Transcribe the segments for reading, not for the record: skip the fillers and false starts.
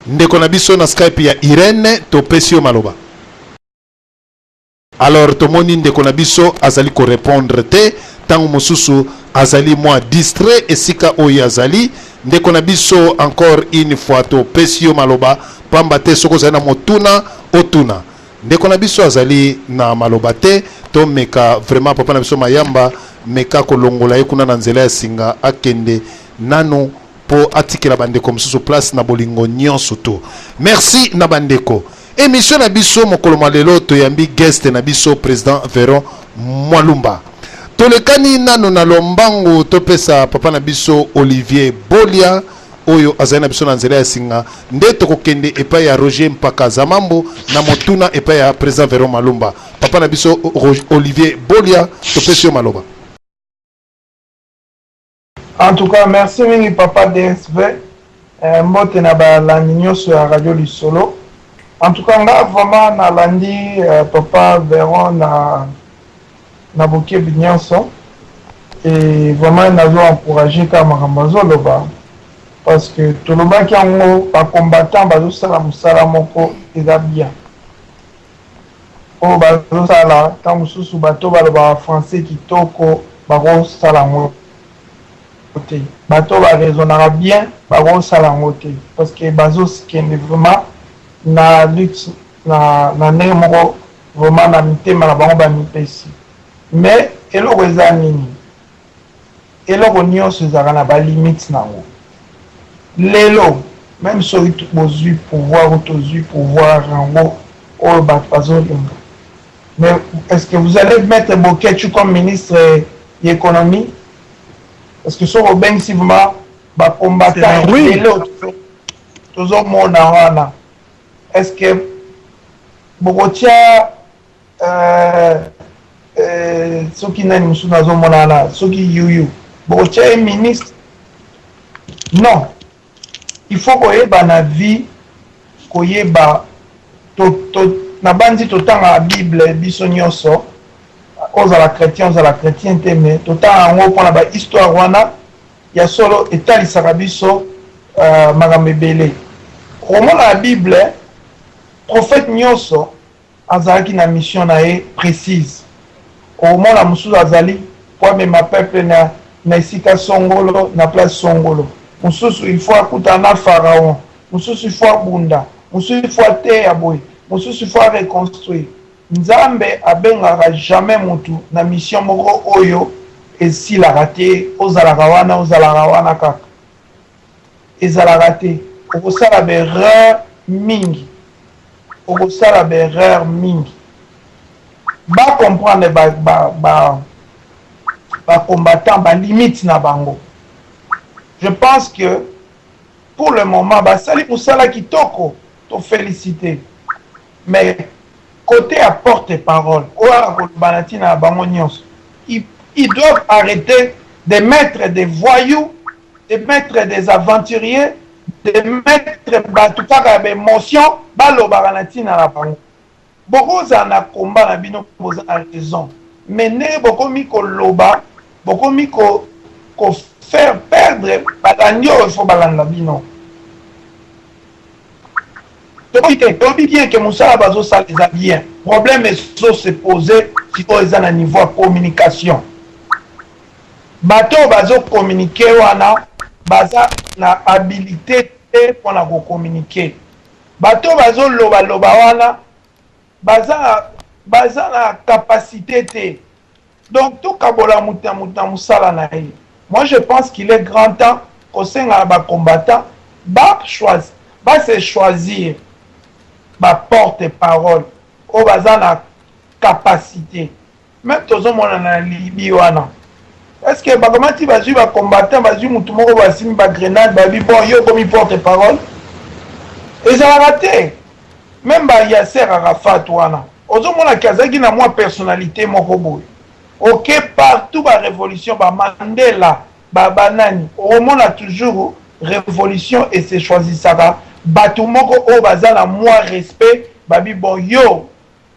Ndeko na biso na Skype ya Irene, topesi yo maloba. Alors tomoni ndeko na biso azali ko repondre te, tango mosusu azali mwa distrait esika oyo azali. Ndeko na biso, encore une fois topesi yo maloba, pamba te soki ozali na motuna, otuna. Ndeko na biso azali na maloba te. Tomeka vraiment, papa na biso Mayamba, meka kolongola ye kuna na nzela ya singa, akende nanu mpo atikela bandeko mosusu place na bolingo nyonso. To merci na bandeko. Émission na biso mokolo mwa lelo, toyambi guest na biso, président Veron Mwalumba. Tolekani nano na lombangu, topesa papa na biso Olivier Bolia oyo azali na biso na nzela ya singa, nde tokokende epai ya Roger Mpaka Zamambo na motuna epai ya président Veron Malumba. Papa na biso Olivier Bolia, topesi yo maloba. En tout cas, merci mingi, papa DSV. Mbote na balandi nyonso ya Radio Lisolo. En tout cas, nga vraiment nalandi papa Veron na bokebi nyonso et vraiment nazo encourage kaka makambo azoloba, parce que tolobaki yango, bacombattant bazosala mosala moko eza bien oyo bazosala. Ntango mosusu bato balobaka français kitoko bakosala yango te, bato baraisonnaka bien bakosala yango te, parce que bazokende vraiment na lutte na ndenge moko vraiment na mitema na bango bamipesi. Mais eloko eza nini? Eloko nyonso ezalaka na balimite nango. Lelo même soki bozwi pouvoir ou tozwi pouvoir yango oyo bato bazolinga, mais est-ce que vous allez mettre Boketshu comme ministre ya économie? Parce que soki obengisi vraiment bacombattant lelo tozomona wana, est-ce que bokotia soki nani mosusu nazomona wana, soki yuyu, bokotia ye ministre? Non, il faut koyeba na vie, koyeba to, nabandi totangaka Bible biso nyonso, ozala chrétien, ozala chrétien te, mais totanga yango mpona bahistoire wana ya solo etalisaka biso makambo ebele. Okomona na Bible, prophète nyonso azalaki na mission na ye précise. Okomona mosusu azali po amema peuple na esika songolo, na place songolo, mosusu il faut akutana na Pharaon, mosusu il faut abunda, mosusu il faut ateya boye, mosusu il faut areconstruire. Nzambe abengaka jamais mutu na mission moko oyo esilaka te. Ozalaka wana, ozalaka wana kaka, ezalaka te. Okosala baerreur mingi, okosala baerreur mingi. Bacomprendre bacombattant ba balimite na bango. Je pense que pour le moment basali mosala kitoko, tofélicité, mais côté ya porte parole oyo akoloba na ntina na bango nyonso, ils doivent arrêter de mettre des voyous, de mettre des aventuriers, de mettre bato kaka ya baémotion balobaka na ntina na bango. Bokozala na komba na bino, boza na raison, mais ndenge bokomi koloba, bokomi ko faire perdre balandi oyo faut balanda bino. Toboyi te, toyebi bien ke mosala bazosala eza bien. Problème ezo se pose sikoyo eza na niveau ya communication. Bato oyo bazocommuniquer wana baza na habilité te mpona kocommuniquer. Bato oyo bazolobaloba wana baza na capacité te. Donc tokabola moto na moto na mosala na ye. Moi, je pense qu'il est grand temps kosenga na bacombattant base choisir baporte parole oyo baza na capacité. Même tozomona na Libye wana, est ce que bakomati bazwi bacombattant, bazwi motu moko, basimbi bagrenade, babi: "Bon, yo okomi porte parole"? Ezalaka te. Même baYasser Arafat wana, ozomonaki azalaki na mwa personnalité moko boye. Oke partout, barévolution, baMandela, banani, okomona toujours révolution ese choisissaka bato moko oyo baza na mwa respect. Babi: "Bon, yo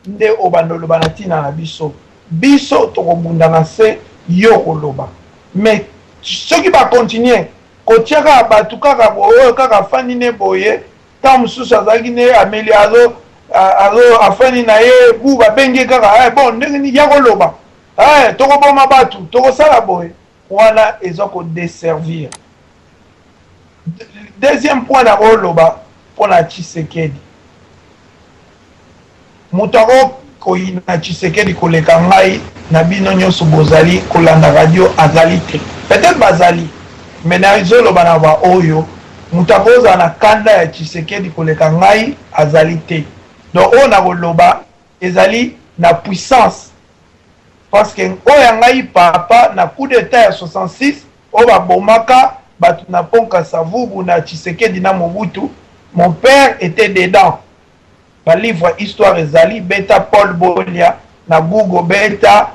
nde obanda oloba na ntina na biso, biso tokobunda na se, yo koloba." Mais soki bacontinue kotia kaka bato kaka boye, oyo kaka afandi ne boye. Ntango mosusu azalaki ne ameli, azo azo afandi na ye bu, babengi ye kaka, eh, bon, ndenge nini ya koloba, eh, tokoboma bato, tokosala boye. Wana eza kodesservir. Deuxième point nakoloba mpo na Tshisekedi, moto akokoyina Tshisekedi koleka ngai na bino nyonso bozali kolanda radio azali te. Peut-être bazali, mais nazoloba na baoyo moto akozala na kanda ya Tshisekedi koleka ngai azali te. Donc oyo nakoloba ezali na puissance, parce que oyo ya ngai papa na coup d'état ya 66 oyo babomaka bato na pont Kasavubu na Tshisekedi na Mobutu, mon père était dedans. Balivre histoire ezali, beta Paul Bolia na Google, beta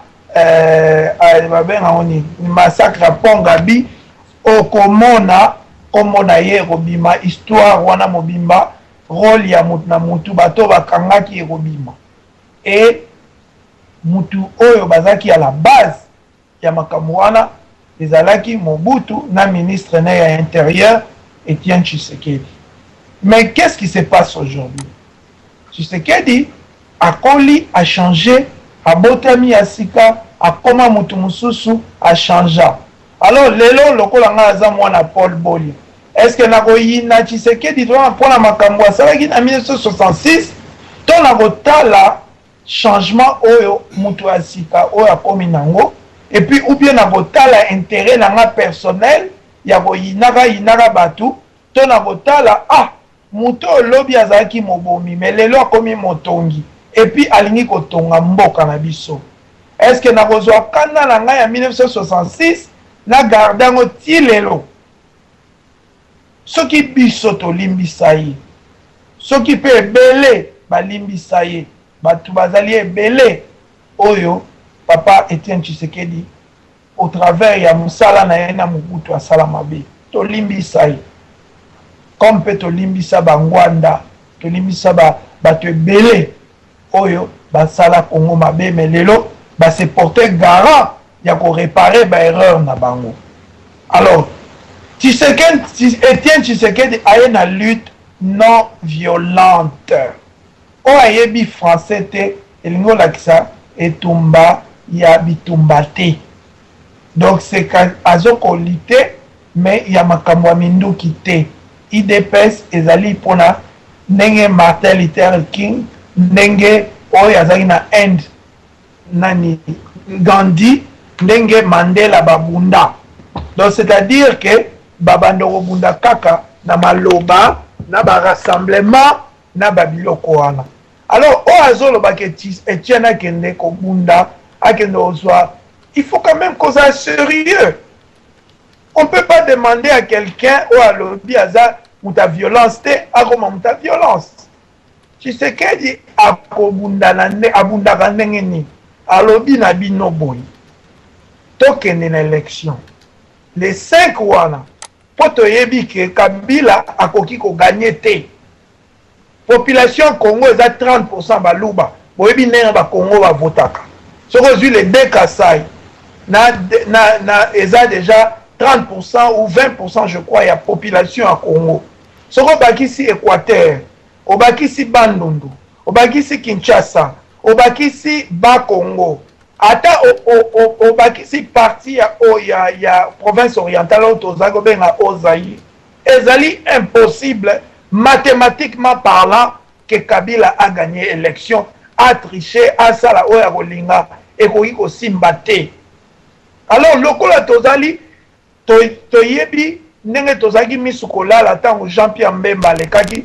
babengango nini, massacre ya pont Gabi, okomona kombo na ye ekobima, histoire wana mobimba, rôle ya motu na motu, bato bakangaki ekobima. E mutu oyo bazalaki à la base ya makambo wana ezalaki Mobutu na ministre na ya intérieur Etienne Tshisekedi. Mais qu'est-ce qui se passe aujourd'hui? Tshisekedi akoli, a changé, abotami ya sika, akoma mutu mosusu, a changea. Alors lelo lokola ngai aza mwana Paul Bolia, est-ce que nakoyina Tshisekedi mpona makambo asalaki na 1966 to nakotala changement oyo mutu ya sika oyo akomi nango, et puis ou bien nakotala intérêt na nga personnel ya koyinaka yinaka bato, to nakotala, ah, moto oyo lobi azalaki mobomi mais lelo akomi motongi et puis alingi kotonga mboka na biso? Est ce que nakozwa kanda na ngai ya 1966 na garde yango ti lelo? Soki biso tolimbisa ye, soki mpe ebele balimbisa ye, bato bazali ebele oyo papa Etienne Tshisekedi au travers ya mosala na ye na Mobutu asala mabe, tolimbisa ye, comme mpe tolimbisa bangwanda, tolimbisa bato ebele oyo basala Congo mabe, mais lelo base porter garant ya koréparer baerreur na bango. Alors Tshisekedi, Etienne Tshisekedi aye na lutte non violente. Oyo ayebi français te, elingi olakisa etumba ya bitumba te. Donc c'est azokolutter mais ya makambo ya minduki te. UDPS ezali mpona ndenge Martin Luther King, ndenge oyo azalaki na Inde, nani, Gandhi, ndenge Mandela babunda. Donc c'est-à-dire que babanda kobunda kaka na maloba, na barassemblement, na babiloko wana. Alors oyo azolobaka Etienne akende kobunda, akende kozwa, il faut quand même kozala sérieux. On peut pas demander à quelqu'un oyo alobi aza moto ya violence te, akoma moto ya violence. Tshisekedi akobunda na nde, abundaka ndenge nini? Alobi na bino boye, tokende na élection le 5 wana, mpo toyebi ke Kabila akoki kogagner te. Population Congo eza 30% baluba. Boyebi ndenge bakongo bavotaka. Soki ozwi le deux Kasai na eza déjà 30% ou 20%, je crois, ya population ya Congo. Soki obakisi Équateur, obakisi Bandundu, obakisi Kinshasa, obakisi Bakongo, ata obakisi partie ya province orientale oyo tozali kobenga Ozaï, ezali impossible mathématiquement parlant que Kabila a gagné élection. A triché, asala oyo akolinga, ekoki kosimba te. Alors lokola tozali toyebi ndenge tozalaki misu kolala ntango Jean Pierre Mbemba alekaki.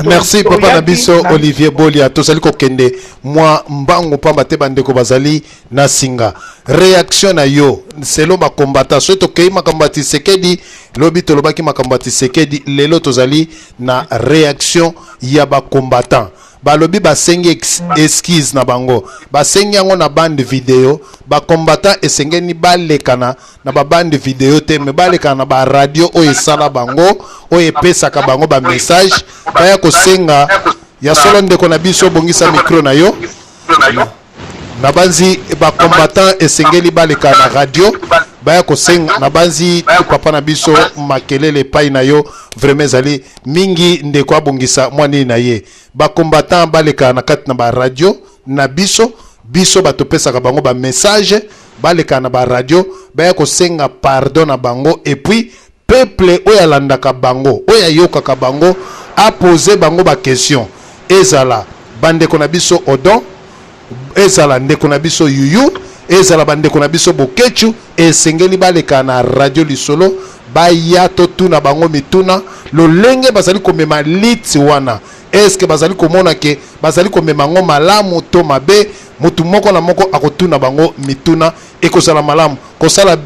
Merci papa na biso Olivier Bolia. Tozali kokende mwa mbangu pamba te bandeko bazali na singa. Réaction na yo selon bakombata, soki tokei makambo ya Tshisekedi, lobi tolobaki makambo ya Tshisekedi, lelo tozali na réaction ya bacombattant. Balobi basengi excuse na bango, basengi yango na bande video. Bacombattant esengeli balekana na babande video te, me balekana na baradio oyo esala bango, oyo epesaka bango bamessage, baya kosenga ya solo. Ndeko na biso, bongisa micro na yo. Nabanzi bacombattant esengeli baleka na radio. Baya kosenga na banzi papa na biso makelele epai na yo vraiment ezali mingi. Ndeko abongisa mwa nini na ye. Bacombattant baleka na kati na baradio na biso, biso bato topesaka bango bamessage, baleka na baradio, baya kosenga pardon na bango, et puis peuple oyo alandaka bango, oyo ayokaka bango, apose bango baquestion. Ezala bandeko na biso Odon, ezala ndeko na biso Yuyu, ezala bandeko na biso Bokechu, esengeli baleka na radio Lisolo, baya totuna bango mituna lolenge bazali komema lutte wana. Eske bazali komona ke bazali komema yango malamu to mabe? Motu moko na moko akotuna bango mituna, ekozala malamu. Kosala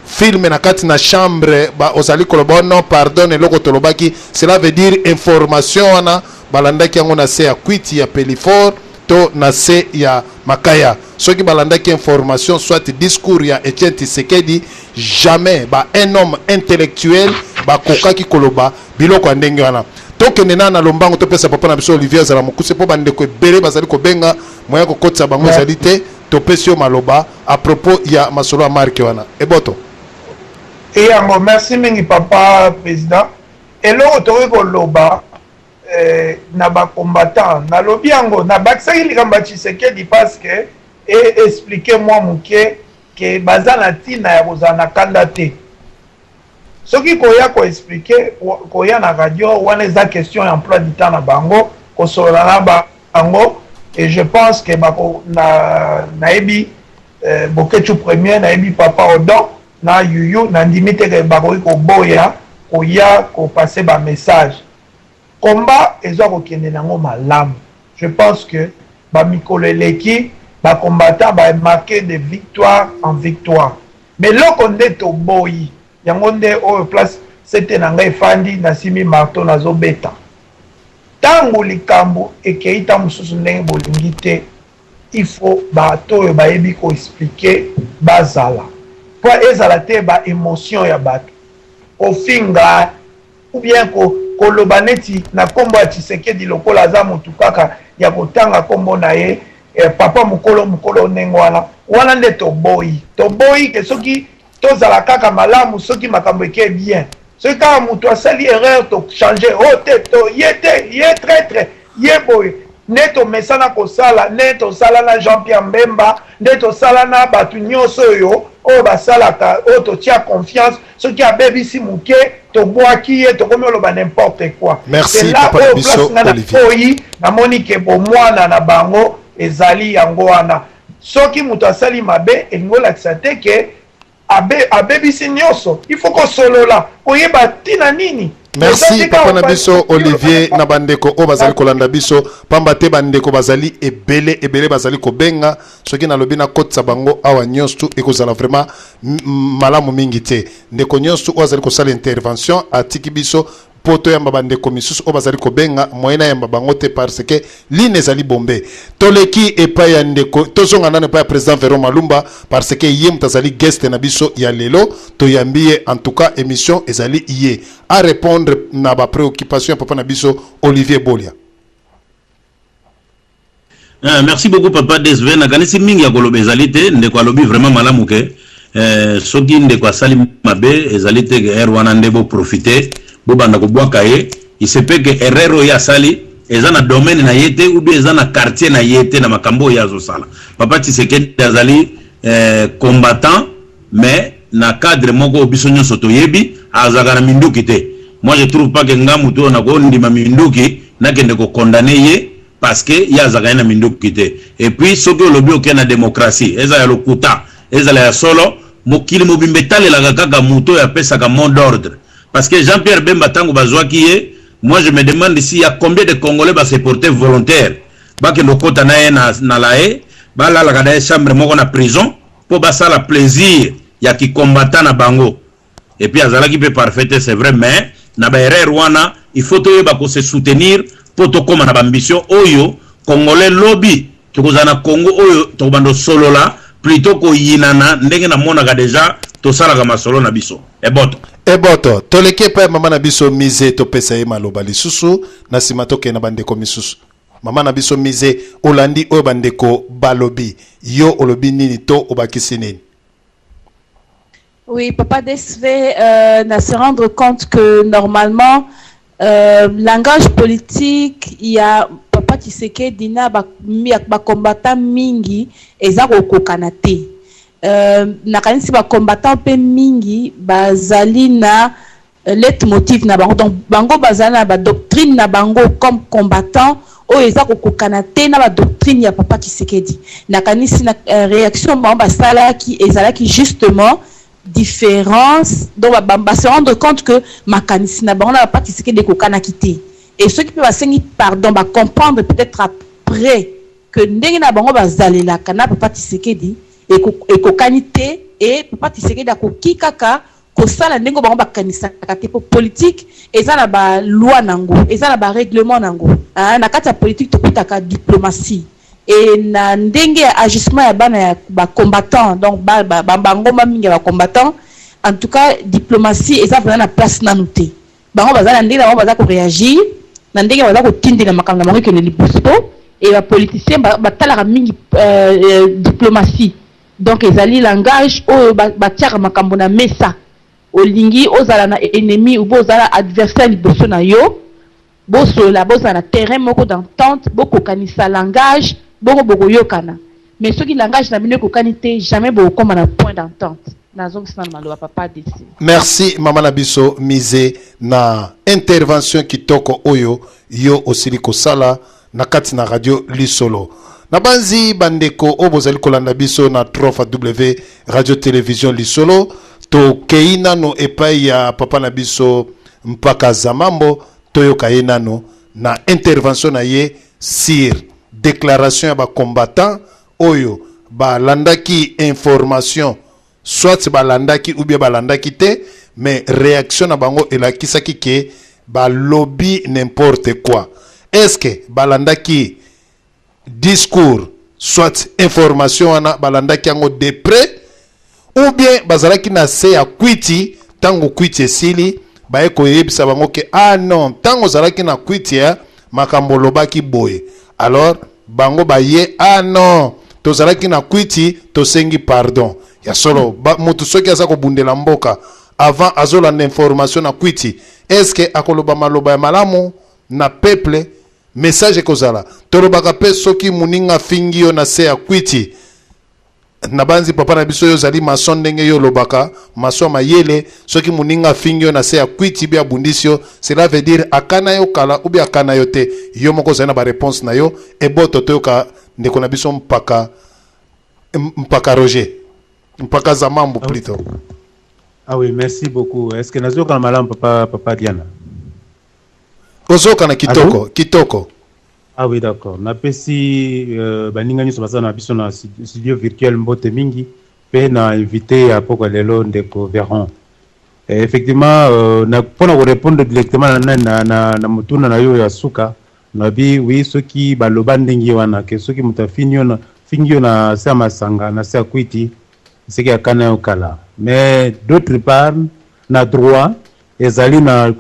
film na kati na chambre ba, ozali koloba: "Oh non, pardon, eloko tolobaki", cela veut dire information wana balandaki yango na se ya kwiti ya pelifor to na se ya makaya. Soki balandaki information, soit discours ya Etienne Tshisekedi, jamais ba un homme intellectuel bakokaki koloba biloko ya ndenge wana. Tokende na lombango, topesa papa na biso Olivier azala mokuse, mpo bandeko ebele bazali kobenga, moya kokotisa bango ezali te. Topesi yo maloba à propos ya masolo ya marke wana eboto. Eyango, merci mingi, papa président. Eloko tokoki koloba na bacombattant, nalobi yango, nabakisaki likambo ya Tshisekedi parce que explique mwa moke ke baza na ntina ya kozala na kanda te. Soki koya koexpliquer, koya na radio wana, eza question ya emploi du temps na bango, kosolola na bango. Et je pense que bako na nayebi Bokechu premier, nayebi papa Odon na Yuyu, nandimi te ke bakoki koboya koya kopasser bamessage. Combat eza kokende nango malamu. Je pense que bamikolo eleki, bacombattant bamarquer de victoire en victoire. Mais eloko nde toboyi yango nde oyo place sete na ngai efandi, nasimi marteau, nazobeta. Ntango likambo ekei ta mosusu ndenge bolingi te, il faut bato oyo bayebi koexpliquer bazala, mpo ezala te baémotion ya bato, kofinga ou bien koloba neti na nkombo ya Tshisekedi lokola aza motu kaka ya kotanga nkombo na ye, papa mokolo mokolo ndenge wana. Wana nde toboyi. Toboyi ke soki tozala kaka malamu, soki makambo eke bien, soki kaka moto asali erreur, tochange o te, to ye te, ye traître, ye boye. Nde tomesana kosala, nde tosala na Jean Pierre Mbemba, nde tosala na bato nyonso oyo basalaka, oyo totia confiance. Soki abebisi moke, tobwaki ye, tokomi oloba n'importe quoi. Merci, papa na biso Olivier. Oyi namoni ke bomwana na bango ezali yango wana. Soki moto asali mabe, elingi olakisa te ke abebisi nyonso. Il faut kosolola, koyeba ntina nini. Merci, papa na biso Olivier, na bandeko oyo bazali kolanda biso, pamba te bandeko bazali ebele ebele, bazali kobenga. Soki nalobi nakotisa bango awa nyonso tu, ekozala vraiment malamu mingi te. Ndeko nyonso oyo azali kosala intervention atiki biso mpo toyamba bandeko misusu oyo bazali kobenga, moyen nayamba bango te parce que ligne ezali bombe. Toleki epai ya ndeko, tozonga nano epai ya président Veron Malumba, parce que ye moto azali guest na biso ya lelo. Toyambi ye, en tout cas émission ezali ye à répondre na bapréoccupation ya papa na biso Olivier Bolia. Merci beaucoup, papa Desve. Nakanisi mingi ya koloba ezali te. Ndeko alobi vraiment malamu ke soki ndeko asali mabe, ezali te ke erreur wana nde boprofite bobanda kobwaka ye. Il se peut ke erreur oyo asali eza na domaine na ye te, ou bien eza na quartier na ye te na makambo oyo azosala. Papa Tshisekedi azali combattant, mais na cadre moko oyo biso nyonso toyebi, azalaka na minduki te. Moi, je trouve pas ke nga motu oyo nakondima minduki nakende kocondamner ye, parce que ye azalaka ye na minduki te. Et puis soki olobi oke na démocratie, eza ya lokuta, ezala ya solo, mokili mobimba etalelaka kaka motu oyo apesaka mot d'ordre. Parce que Jean Pierre Bemba, ntango bazwaki ye, moi je me demande s'il y a combien de Congolais base porter volontaire, bakende okota na ye na la ye, balalaka na ye chambre moko na prison, mpo basala plaisir ya kicombattant na bango. Et puis azalaki mpe parfait te, c'est vrai, mais na baerreur wana, il faut toyeba kose soutenir mpo tokóma na baambition oyo Congolais lobi tokozala na Congo oyo tokobanda osolola plutôt koyinana ndenge namonaka déjà tosalaka masolo na biso. Eboto. Eboto. Toleki epai ya mama na biso Mise, topesa ye maloba lisusu, na nsima tokende na bandeko misusu. Mama na biso Mise, olandi oyo bandeko balobi, yo olobi nini to obakisi nini? Oui, papa DSV na se rendre compte que normalement langage politique ya papa Tshisekedi na ba, ba combattant mingi eza kokokana te. Nakanisi ba combattant mpe mingi bazali na leitmotiv na bango, donc bango bazali na ba doctrine na bango comme combattant oyo eza kokokana te na ba doctrine ya papa Tshisekedi. Nakanisi na réaction bango basalaki ezalaki justement différence, donc ba se rendre compte que makanisi na bango na papa Tshisekedi ekokanaki te. Et soki mpe basengi pardon, bacomprendre peut-être après que ndenge na bango bazalelaka na papa Tshisekedi ekokani te, e papa Tshisekedi akoki kaka kosala ndenge bango bakanisaka te, po politique eza na baloi nango, eza na barèglement nango. Na kati ya politique tokutaka diplomatie e na ndenge ya agissement ya bana ya bacombattant, donc bangomba mingi ya bacombattant. En tout cas, diplomatie eza vraiment na place nanu te. Bango baza na ndenge na bango baza koréagir, na ndenge baza kotindela makambo na bango ekende liboso, e bapoliticien batalaka mingi diplomatie. Donc ezali langage oyo batiaka makambo na mesa. Olingi ozala na ennemi ou ozala adversaire liboso na yo, bosolola, bozala na terrain moko d'entente, bokokanisa langage, bongo bokoyokana. Mais soki langage na bino ekokani te, jamais bokokóma na point d'entente. Nazongisi nano maloba, papa Desi. Merci, mama na biso Mise, na intervention kitoko oyo yo osili kosala na kati na radio Lisolo. Nabanzi bandeko oyo bozali kolanda biso na 3 W Radio Télévision Lisolo, tokei nano epai ya papa na biso Mpaka Zamambo, toyoka ye nano na intervention na ye sur déclaration ya bacombattant oyo balandaki information, soit balandaki ou bien balandaki te, mais réaction na bango elakisaki ke balobi n'importe quoi. Est-ce que balandaki discours, soit information wana balandaki yango de près, ou bien bazalaki na se ya kwiti, ntango kwiti esili baye koyebisa bango ke ah non, ntango ozalaki na kwiti ya makambo olobaki boye? Alors bango baye: ah non, tozalaki na kwiti, tosengi pardon. Ya solo, moto soki aza kobundela mboka, avant azolanda information na kwiti, est-ce akoloba maloba ya malamu na peuple? Message ekozala, tolobaka mpe soki moninga afingi yo na se ya kwiti. Nabanzi papa na biso, oyo ozali maçon, ndenge yo olobaka, maçon mayele, soki moninga afingi yo na se ya kwiti bi abundisi yo, cela veut dire akana yo kala ubi akana yo te. Yo moko ozali na baréponse na yo. Eboto toyoka ndeko na biso Mpaka Roger, Mpaka Zamambo plutôt. Ah oui, merci beaucoup. Est-ce que nazoyoka malamu, papa Diana? Ozoyoka na kitoko. Allô? Kitoko. Ah oui, d'accord. Napesi baninga nyonso baza na biso na studio virtuel mbote mingi, mpe na invité ya pokwa lelo, ndeko Veron. Effectivement, mpona korépondre directement na motuna na yo ya suka, nabi oui, soki baloba ndenge wana ke soki moto afini yo na fingi yo na se ya masanga, na se ya kwiti, soki akana yo kala. Mais d'autre part, na droit ezali na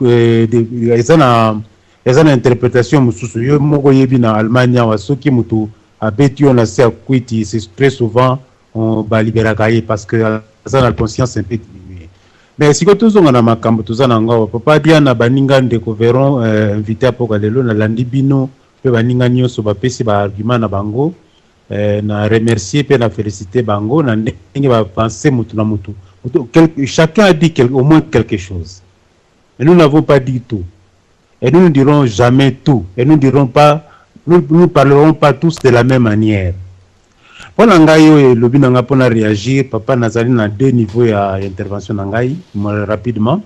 eza na interprétation mosusu. Yo moko oyebi, na Allemagne awa, soki motu abeti yo na se ya kwiti, c'est très souvent baliberaka ye parce que aza na conscience un peu diminuée. Mais sikoyo tozonga na makambo toza na yango awa. Papa Diana, baninga, ndeko Veron, invité apoka lelo, nalandi bino mpe baninga nyonso bapesi baargument na bango. Na remercier mpe na féliciter bango na ndenge bapense mutu na mutu. Chacun a dit au moins quelque chose, mais nous n'avons pas dit tout et nous ne dirons jamais tout et nous ne dirons pas, nous ne parlerons pas tous de la même manière. Mpo na ngai, oyo elobi na ngai mpona réagir, papa, nazali na deux niveaux ya intervention na ngai rapidement.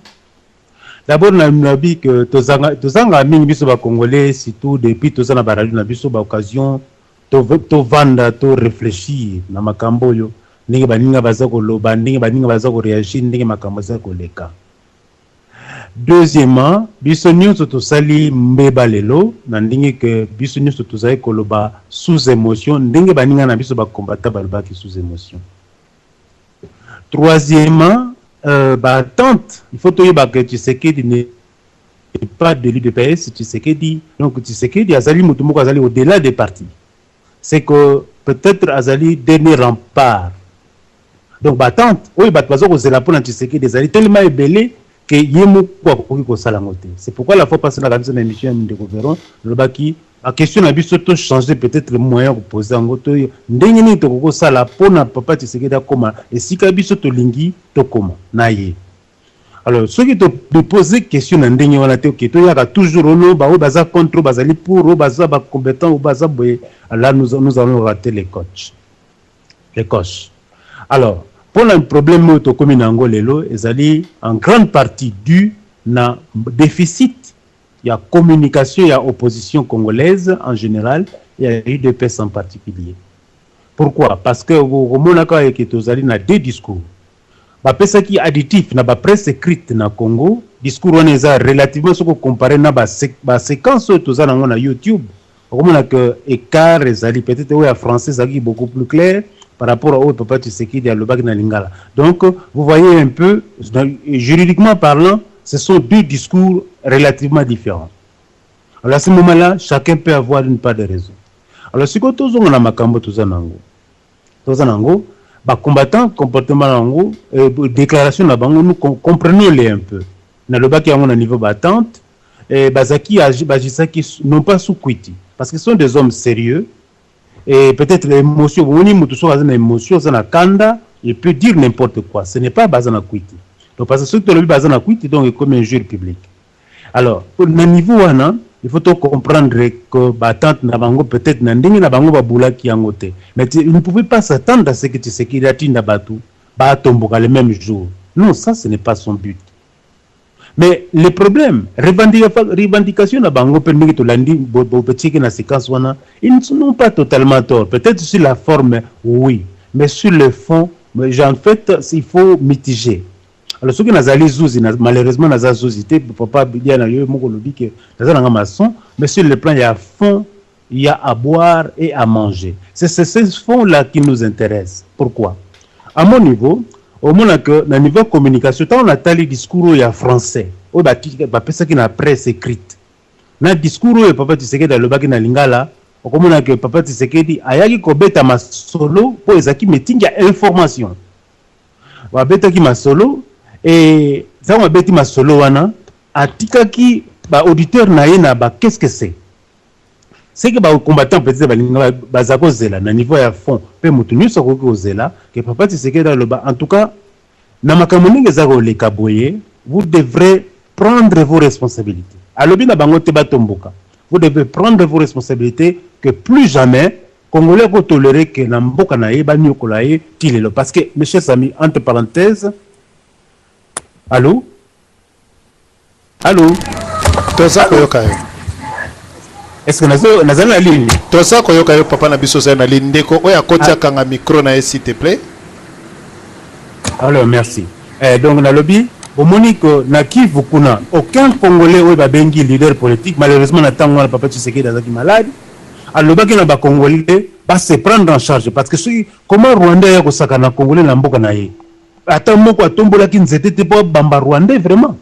D'abord, nalobi ke tozanga mingi biso bacongolais, surtout depuis toza na baradio na biso, baoccasion tovanda, to réfléchir na makambo oyo, ndenge baninga baza koloba, ndenge baninga baza koréagir, ndenge makambo eza koleka. Deuxièmement, biso nyonso tosali mbeba lelo na ndenge ke biso nyonso tozali koloba sous émotion, ndenge baninga na biso bakombata balobaki sous émotion. Troisièmement, baattente, il faut toyeba ke Tshisekedi n'est pas de l'UDPS. Tshisekedi, donc Tshisekedi azali motu moko azali au-delà des partis. C'est que peut-être azali dernier rempart. Donc baattente oyo bato baza kozela mpona Tshisekedi ezali tellement ebele ke ye moko akoki kosala yango te. C'est pourquoi la fois passée, na biso na émission ya ndeko Veron, nalobaki baquestion na biso to changer peut-être moyen ya kopose yango, to ndenge nini tokoki kosala mpona papa Tshisekedi akóma esika biso tolingi tokóma na ye. Alors soki topose question na ndenge wana te, oke toyaka toujours ono baoyo baza contre, oyo bazali pour, oyo baza bacompétent, oyo baza boye, là nous allons rater les coches. Alors mpona problème oyo tokómi na yango lelo ezali en grande partie dû na déficit ya communication ya opposition congolaise en général et ya UDPS en particulier. Pourquoi? Parce que okomonaka eke tozali na deux discours. Bapesaki additif na bapresse écrite na Congo. Discours wana eza relativement, soki ocompare na baséquence oyo toza nango na YouTube, okomona ke écart ezali. Peut-être oyo ya français ezalaki beaucoup plus clair par rapport à oyo papa Tshisekedi alobaki na lingala. Donc vous voyez un peu, juridiquement parlant, ce sont deux discours relativement différents. Alors à ce moment-là, chacun peut avoir une part de raison. Alors sikoyo tozonga na makambo toza nango. Toza nango bacombattant, comportement nango, déclaration na bango, nous comprenons les un peu. Nalobaki yango na niveau battente, bazaki bagisaki non pas sous kwiti, parce que ce sont des hommes sérieux et peut-être l'émotion. Bomoni, moto soki aza na émotion, aza na kanda, il peut dire n'importe quoi. Ce n'est pas baza na kwiti. Donc parce que soki tolobi baza na kwiti, donc ekomi injure publique. Alors na niveau wana, il faut comprendre que battente na bango, peut-être na ndenge na bango babulaki yango te, mais il ne pouvait pas s'attendre à ce que Tshisekedi atinda bato batomboka le même jour. Non, ça, ce n'est pas son but. Mais le problème, revendication na bango mpe ndenge tolandi bopetiaki na séquence wana, ils n'ont pas totalement tort. Peut-être sur la forme, oui, mais sur le fond, mais en fait, il faut mitiger. Alors soki nazali zuzi, malheureusement naza zuzi te, papa Bilia, na yo moko olobi ke naza nanga maçon, mais sur le plan ya fond, il y a à boire et à manger. C'est ce fond là qui nous intéresse. Pourquoi? À mon niveau, omona ke na niveau communication, ntango natali discours oyo ya français oyo bapesaki na presse écrite na discours oyo papa Tshisekedi alobaki na lingala, okomona ke papa Tshisekedi ayaki kobeta masolo mpo ezalaki meeting ya information. Babetaki masolo e ntango abeti masolo wana, atikaki baauditeur na ye na ba qu'est-ce que c'est. C'est que bacombattant peut-être balinga baza kozela na niveau ya fond mpe moto nyonso akoki kozela ke papa Tshisekedi aloba: en tout cas, na makambo ndenge eza koleka boye, vous devrez prendre vos responsabilités. Alobi na bango te batomboka. Vous devez prendre vos responsabilités, que plus jamais Congolais akotolérer ke na mboka na ye banyokola ye ti lelo. Parce que, mes chers amis, entre parenthèses, allô, allô? Toza koyoka yo. Est ce que nazali na ligne? Toza koyoka yo, papa na biso, ozali na ligne. Ndeko oyo akoti, akanga micro na ye, s'il te plaît. Alors merci. Donc nalobi, bomoni ke na Kivu kuna, aucun Congolais oyo babengi leader politique, malheureusement na ntango wana papa Tshisekedi azalaki malade, alobaki na bacongolais base prendre en charge. Parce que soki comment Rwandais aya kosaka na Congolais na mboka na ye, ata moko atombolaki nzete te mpo bamba Rwandais vraiment.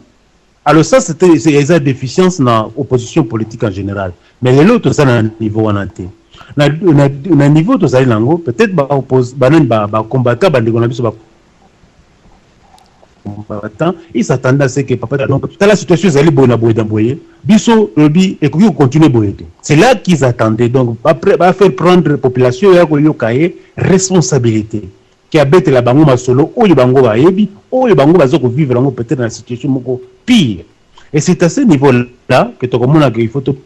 Alors ça, c'était eza déficience na opposition politique en général. Mais lelo toza na niveau wana te. Na niveau tozali nango, peut-être banani, bacombattant, bandeko na biso combattant, il s'attendait à ce que papa, donc tala situation ezali boye na boye na boye, biso lobi ekoki kocontinue boye te. C'est là qu'ils attendaient. Donc bafaire prendre population ya koyoka ye responsabilité ke abetela bango masolo oyo bango bayebi, oyo bango baza kovivre yango peut-être na situation moko pire. Et c'est à ce niveau là que tokomona ke il faut to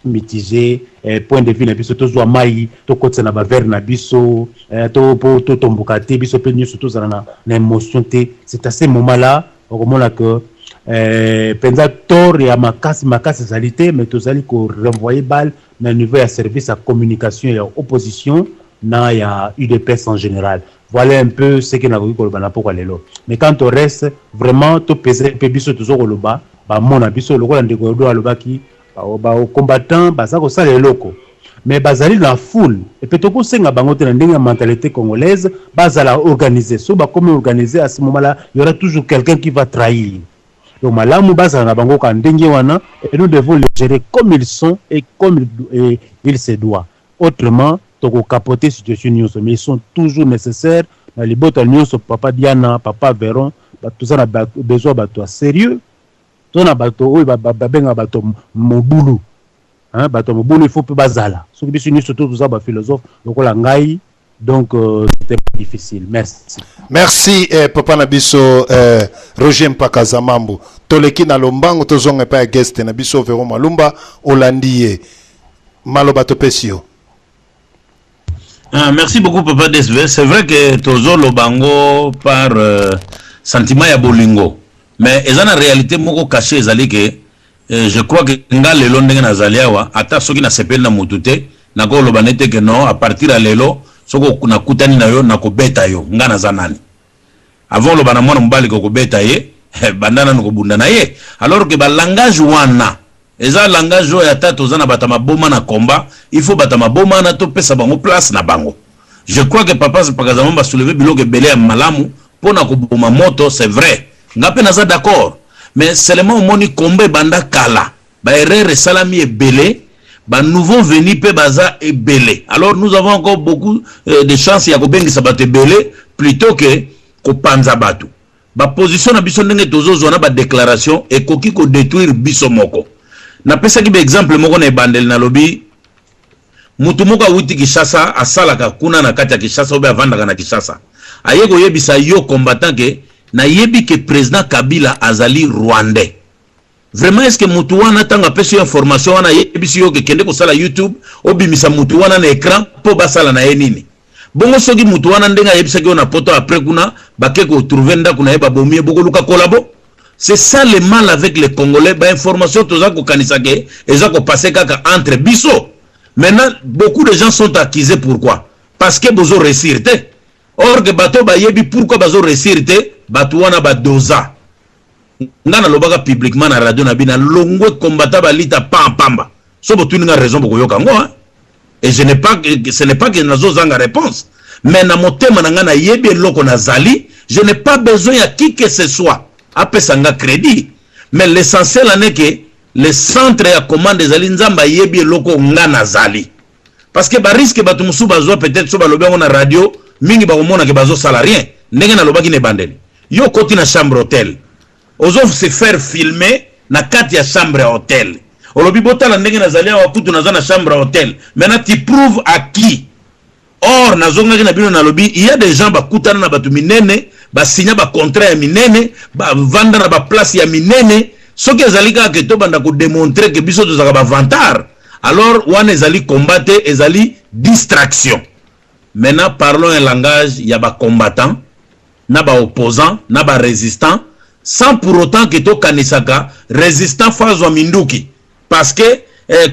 mitiger point de vue na biso, tozwa mai, tokotisa na baverre na biso, po totomboka te, biso mpe nyonso tozala na émotion te. C'est à ce moment là okomona que mpenza tort ya makasi makasi ezali te, mais tozali korenvoyer balle na niveau ya service ya communication ya opposition na ya UDPS en général. Voilà un peu ce que nakoki koloba na pokwa lelo. Mais quand au reste, vraiment topese mpe biso toza koloba bamona biso lokola ndeko Yodo alobaki, bacombattant baza kosala eloko, mais bazali na foule epe tokosenga bango te na ndenge ya mentalité congolaise bazala organisé. So bakomi organisé, à ce moment là il y aura toujours quelqu'un qui va trahir. Donc malamu bazala na bango ka ndenge wana et nous devons les gérer comme ils sont et comme il se doit. Autrement, tokocapoter situation nyonso. Mais ils sont toujours nécessaires. Na libota nyonso, papa Diana, papa Veron, toza na besoin bato ya sérieux, toza na bato oyo babengaka bato mobulu, hein, bato ya mobulu il faut mpe bazala. Soki biso nyonso to toza baphilosophe lokola ngai, donc c'était difficile. Merci. Merci papa na biso Roger Mpakaza Mambu. Toleki na lombango, tozonga epai ya guest na biso Vero Malumba. Olandi ye, maloba topesi yo. Ah, merci beaucoup, papa DSV. C'est vrai que tozoloba yango par sentiment ya bolingo, mais eza na réalité moko caché ezali ke je crois que nga lelo ndenge nazali awa, ata soki nasepeli na motu te, nakoloba nete ke non, à partir ya lelo soki nakutani na yo, nakobeta yo. Nga naza nani? Avant oloba na mwana mobali kokobeta ye, banda nanu kobunda na ye. Alors que balangage wana eza langage oyo ata toza na bato ya maboma na combat, il faut bato ya maboma wana topesa bango place na bango. Je crois que papa Pakazama basoulever biloko ebele ya malamu mpona koboma moto. C'est vrai, nga mpe naza d'accord, mais seulement omoni combat ebanda kala, baerreur esalami ebele, banouveau venu mpe baza ebele. Alors nous avons encore beaucoup de chance ya kobengisa bato ebele plutôt que kopanza bato. Baposition na biso ndenge tozozwa na badéclaration ekoki kodétruire biso moko. Napesaki baexemple moko na ebandeli, nalobi mutu moko awuti Kinshasa, asalaka kuna na kati ya Kinshasa obe avandaka na Kinshasa, aye koyebisa yo combattant ke nayebi ke président Kabila azali Rwandais. Vraiment, est ce que mutu wana, ntango apesi yo information wana, ayebisi yo ke kende kosala YouTube, obimisa mutu wana na écran mpo basala na ye nini? Bongo soki mutu wana, ndenge ayebisaki yo na Poto, après kuna bake kotrouver ndako na ye, babomi ye, bokoluka kolabo? C'est ça le mal avec les Congolais. Bainformation toza kokanisa ke eza kopasser kaka entre biso. Maintenant, beaucoup de gens sont accusés. Pourquoi? Parce que bozo réussir te. Or que bato bayebi pourquoi bazo réussir te. Bato wana badoza. Nga nalobaka publiquement na radio na bino, longwe kombata balita pamba. So botuni nga raison, bokoyoka yango, hein? Et je n'ai pas, ce n'est pas que nazozanga réponse, mais na motema na nga nayebi eloko nazali. Je n'ai pas besoin ya qui que ce soit apesa nga crédit, mais l'essentiel ane ke le centre ya commande ezali Nzambe, ayebi eloko nga nazali. Parce que barisque bato mosusu bazwa, peut-être so balobi yango na radio mingi, bakomona ke bazosala rien. Ndenge nalobaki na ebandeli, yo okoti na chambre hôtel, ozo se faire filmer na kati ya chambre ya hôtel, olobi botala ndenge nazali awa, kutu naza na chambre ya hôtel. Maintenant, tu prouves à qui? Or nazongaki na bino, nalobi il y a des gens bakutana na bato minene, basinya bacontrat ya minene, bavanda na baplace ya minene. Soki ezali kaka ke tobanda kodémontrer ke biso tozalaka bavantard, alors wana ezali combat te, ezali distraction. Maintenant, parlons un langage ya bacombattant na baopposant na barésistant, sans pour autant ke tokanisaka résistant faut azwa minduki, parce que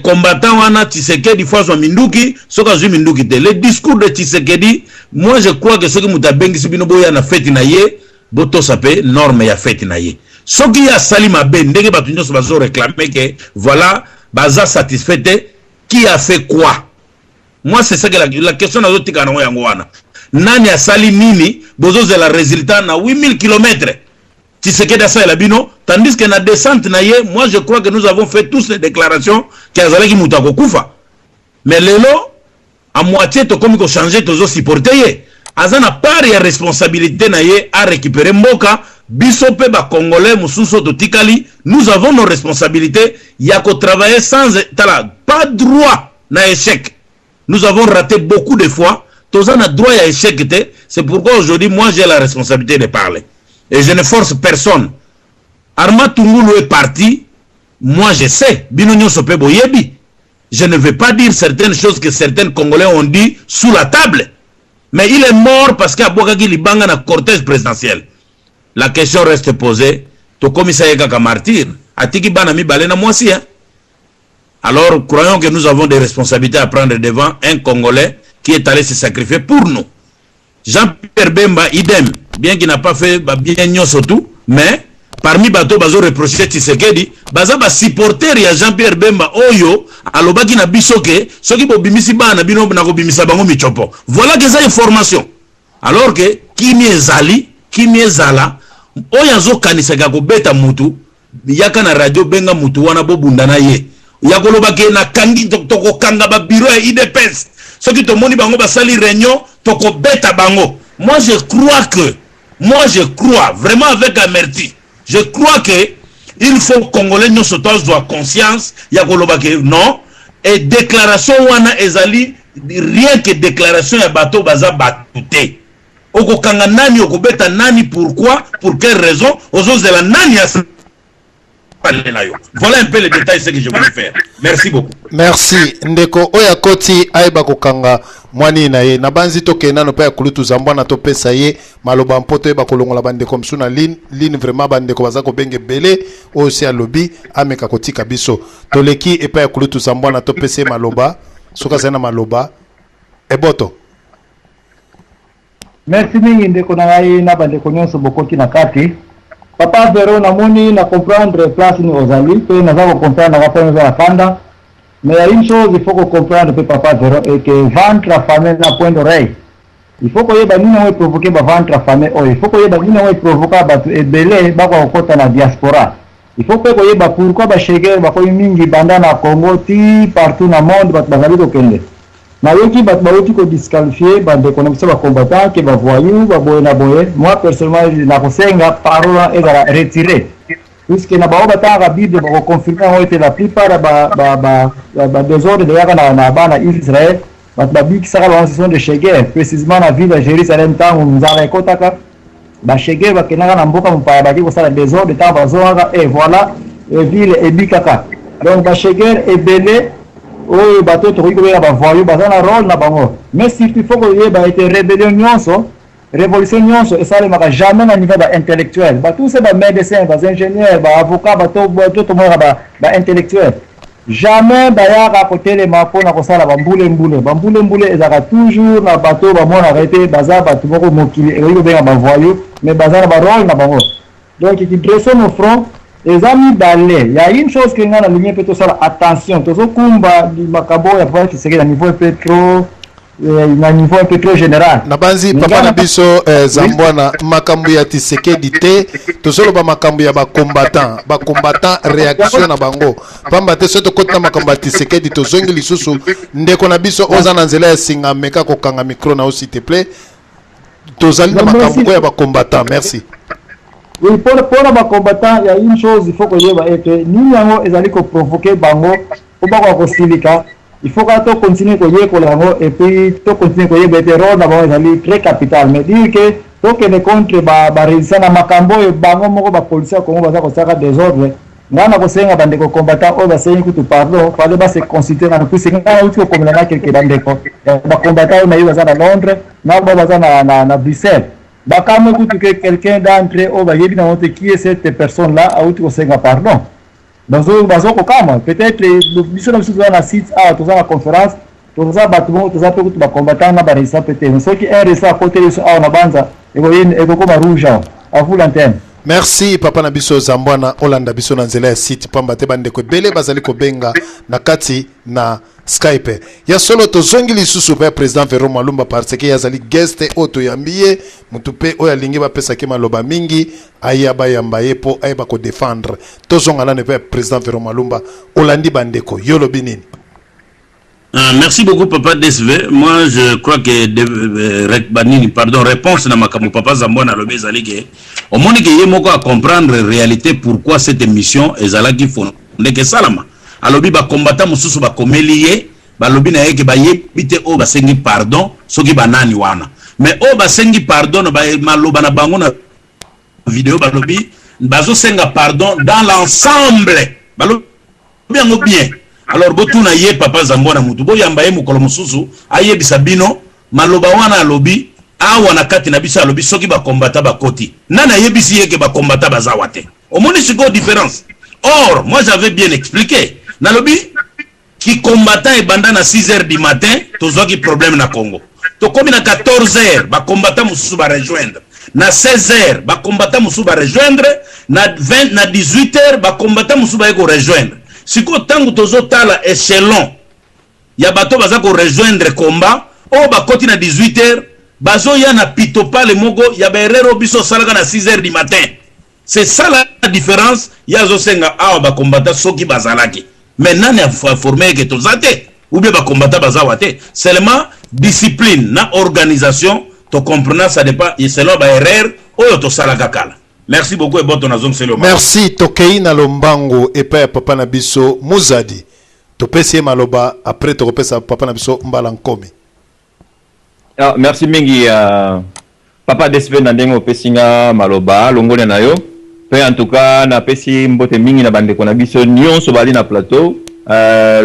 combattant wana Tshisekedi faut azwa minduki. Soki azwi minduki te, le discours de Tshisekedi, moi je crois que soki moto abengisi bino boya na feti na ye, botosa mpe norme ya feti na ye. Soki ye asali mabe ndenge bato nyonso bazoréclamer ke voilà, baza satisfait te, qui a fait quoi? Moi, c'est ça que la question nazotika nango yango wana: nani asali nini? Bozozela résultat na 8000 km Tshisekedi asalela bino, tandis que na descente na ye, moi je crois que nous avons fait tous les déclarations ke azalaki moto akokufa. Mais lelo à moitié tokomi kochanger, tozosupporter ye. Aza na part ya responsabilité na ye a récupérer mboka. Biso mpe bacongolais mosusu oyo totikali, nous avons nos responsabilités ya kotravailler sans tala pas droit na échec. Nous avons raté beaucoup de fois, toza na droit ya échec te. C'est pourquoi aujourd'hui, moi, j'ai la responsabilité de parler et je ne force personne. Armand Tungulu est parti, moi je sais, bino nyonso mpe boyebi. Je ne vais pas dire certaines choses que certains Congolais ont dit sous la table, mais il est mort parce qu'abwakaki libanga na cortège présidentiel. La question reste posée: tokomisa ye kaka martyr, atiki bana mibale na mwasi, hein? Alors croyons que nous avons des responsabilités à prendre devant un Congolais qui est allé se sacrifier pour nous. Jean-Pierre Bemba, idem, bien qu'il n'a pas fait bien nyonso tout, mais parmi bato bazo reprocher Tshisekedi, baza ba supporter ya Jean-Pierre Bemba oyo alobaki na biso ke soki bobimisi bana na bino, nakobimisa bango michopo. Voilà que eza information. Alors que kimi ezali, kimi ezala oyo azokanisaka kobeta mutu, yaka na radio, benga mutu wana, bobunda na ye. Ya koloba ke nakangi, tokokanga babureau ya UDPS, soki tomoni bango basali réunion, tokobeta bango. Moi je crois que, moi je crois vraiment avec amertume, je crois que il faut congolais nyonso to azwa conscience ya koloba ke non, et déclaration wana ezali rien que déclaration ya bato baza bato te. Okokanga nani, okobeta nani, pourquoi, pour quelle raison, ozozela nani asalela yo? Voilà un peu le détail, ce que je voulais faire. Merci beaucoup. Merci, ndeko oyo akoti ayeba kokanga mwani na ye. Nabanzi tokende nano mpe ya kulutu Zambwana, topesa ye maloba mpo toyeba kolongola bandeko mosusu na ligne ligne. Vraiment, bandeko baza kobenga ebele. Oyo si alobi, ameka kotika biso. Toleki epai ya kulutu Zambwana, topesa ye maloba soki azali na maloba eboto. Merci mingi, ndeko na ngai na bandeko nyonso bokoti na kati. Papa Vero, namoni na comprendre place nini ozali mpe naza kocomprendre nanga mpo oza na kanda. Mais ya une chose il faut kocomprendre mpe, papa Vero, est que ventre affamé n'a point d'oreille. Il faut koyeba nini yango eprovoke baventre affamé oyo. Il faut koyeba nini yango eprovoka bato ebele bakoka kokɔta na diaspora. Il faut mpe koyeba pourquoi bashegere bakomi mingi banda na Congo ti partout na monde. Bato bazali kokende, nayoki bato bauti kodisqualifie bandeko na biso bacombattant ke bavoyou, baboye na boye. Moi personnellement, nakosenga parole wana ezala retiré, puisque na bango batangaka Bible bakoconfirme yango ete la plupart ya badésordre eyaka na bana Israel, bato babikisaka bango, ce sont des sheguer. Précisément na ville ya Jérusalem, ntango nzala ekɔtaka, bashege bakendaka na mboka mopaya, baki kosala désordre. Ntango bazongaka, e voilà, ville ebikaka. Donc basheger ebele oyo bato tokoki kobenga bavoyou baza na rôle na bango. Mais surtout, il faut koyeba ete rébellion nyonso, révolution nyonso esalemaka jamais na niveau baintellectuel. Bato se bamédecin, baingénieur, baavocat, bato tomonaka baintellectuel, jamais bayaka kotelema mpona kosala bambule-mbule. Bambule-mbule ezalaka toujours na bato bamonaka ete baza bato moko mokili ekoki kobenga bavoyou, mais baza na barôle na bango. Donc kidresser nos front eza mibale. Ya une chose ke ngai nalingi mpe tosala attention, tozokumba makambo oyo ya papa Tshisekedi na niveau mpe trop, na niveau un peu trop général. Nabanzi, papa na biso Zambwana, makambo ya Tshisekedi te. Tozoloba makambo ya bacombattant. Bacombattant, réaction na bango, pamba te soki tokoti na makambo ya Tshisekedi, tozongi lisusu. Ndeko na biso oza na nzela ya singa, meka kokanga micro na yo, s'il te plaît. Tozali na makambo oyo ya bacombattant. Merci. Oui, mpona bacombattant, ya une chose il faut koyeba ete nini yango ezali koprovoke bango mpo bakoka kosilika. Il faut kaka tocontinue koyekola yango et puis tocontinue koyeba ete rôle na bango ezali très capital. Mais dire que tokende contre barésistant na makambo oyo bango moko bapolisier ya Congo baza kotiaka désordre, ngai na kosenga bandeko combattant oyo basengi kutu pardon, fallait base consulter nano, puisque ngai nauti kokomela na quelque bandeko ya bacombattant oyo nayebi baza na Londres na bao baza na Bruxelles. Bakamwe kutu ke quelqu'un d'entre oyo bayebi nango te qui est cette personne là auti kosenga pardon. Bazo kokamwa. Peut-être biso na biso toza na site awa, toza na conférence, toza bato moko, toza mpe kutu bacombattant na barésistant mpe te. Mais soki un résistant akoteli biso awa na banza, ekokoma rouge awa. À vous l'antenne. Merci, papa na biso Zambwana. Olanda biso na nzela ya site, pamba te bandeko ebele bazali kobenga na kati na Skype. Ya solo, tozongi lisusu mpe ya président Vero Malumba, parce que ye azali guest oyo toyambi ye. Motu mpe oyo alingi bapesaki maloba mingi, aya bayamba ye mpo ayeba kodefendre. Tozonga nano mpe ya président Vero Malumba. Olandi bandeko, yo olobi nini? Merci beaucoup, papa DSV. Moi je crois que de, banini, pardon, réponse na makambo papa Zambwana alobi ezali ke omoni ke ye moko a comprendre réalité pourquoi cette émission ezalaki fondé ke salama. Alobi bacombattant mosusu bakomeli ye, balobi na ye ke bayebi te oyo basengi pardon soki banani wana. Mais oyo basengi pardon na maloba na bango na video, balobi bazosenga pardon dans l'ensemble, balobi yango bien. Alors botuna ye papa Zambwana, mutu boyamba ye mokolo mosusu, ayebisa bino maloba wana alobi awa na kati na biso. Alobi soki bakombata bakoti, nani ayebisi ye ke bakombata bazawa te? Omoni sikoyo différence? Or moi j'avais bien expliqué, nalobi kicombattant ebanda na 6 heures du matin. Tozwaki problème na Congo, tokomi na 14 heures, bacombattant mosusu barejoindre, na 16 heures bacombattant mosusu barejoindre, na 20, na 18 heures bacombattant mosusu baye korejoindre. Sikoyo ntango tozotala échelon ya bato baza korejoindre combat, oyo bakoti na 18 heures, bazoya na pitopale moko ya baerreur oyo biso osalaka na 6 heures du matin. C'est ça la différence. Ye azosenga awa bacombattant soki bazalaki, mais nani aforme eke toza te ou bien bacombattant bazawa te? Seulement discipline na organisation. To comprena ça dépend selon ba erreur oyo tosalaka kala. Merci beaucoup Eboto nazongiseli yo maloba. Merci tokeyi na lombangu epai ya papa na biso Muzadi topesi ye maloba après tokopesa papa na biso Mbala Nkomi. Ah, merci mingi uh, papa DSV na ndenge opesi nga maloba, longonya na yo pe. En tout cas napesi mbote mingi na bandeko na biso nyonso bali na plateau.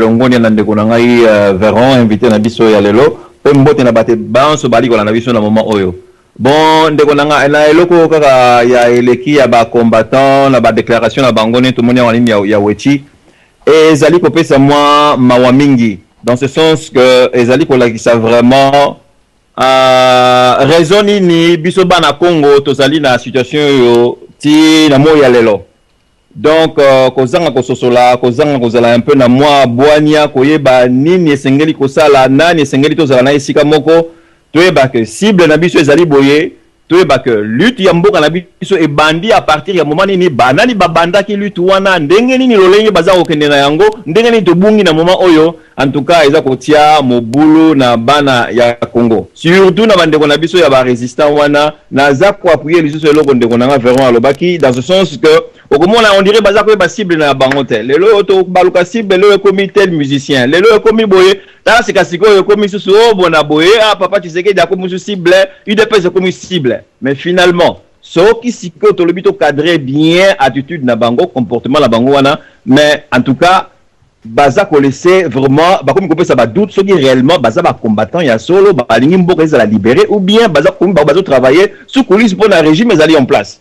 Longonya na ndeko na ngai Veron, invité na biso ya lelo, pe mbote na bato banso bali kolanda biso na moment oyo. Bon, ndeko na nga, na eloko kaka ya eleki ya ba combattant na ba déclaration na bango nde tomoni awa nini ya Wetchi, ezali kopesa mwa mawa mingi, dans ce sens que ezali kolakisa vraiment raison nini biso bana Congo tozali na situation oyo ti na moi ya lelo. Donc kozanga kososola, kozanga kozala un peu na mwa bwania, koyeba nini esengeli kosala, nani esengeli tozala na esika moko, toyeba ke cible na biso ezali boye, toyeba ke lutte ya mboka na biso ebandi à partir ya moment nini, banani babandaki lutte wana, ndenge nini lolenge baza kokende na yango, ndenge nini tobungi na moment oyo. En tout cas eza kotia mobulu na bana ya Congo, surtout na bandeko na biso ya ba résistant wana. Naza koappuyer lisusu eloko ndeko na nga Veron alobaki, dans ce sens que okomona on dirait baza koyeba cible na bango te. Lelo oyo tobaluka cible, lelo ekomi tel musicien, lelo ekomi boye, tala sika sikoyo ekomi susu o bona boye, ah, papa Tshisekedi akomi susu cible, UDPS ekomi cible. Mais finalement soki sikoyo tolobi tocadre bien attitude na bango, comportement na bango wana, mais en tout cas baza kolaisser vraiment, bakomi kopesa badoute soki réellement baza bacombattant ya solo, balingi mboka ezala libéré, ou bien baza komi bazotravailler sous coulisse mpo na régime ezali en place,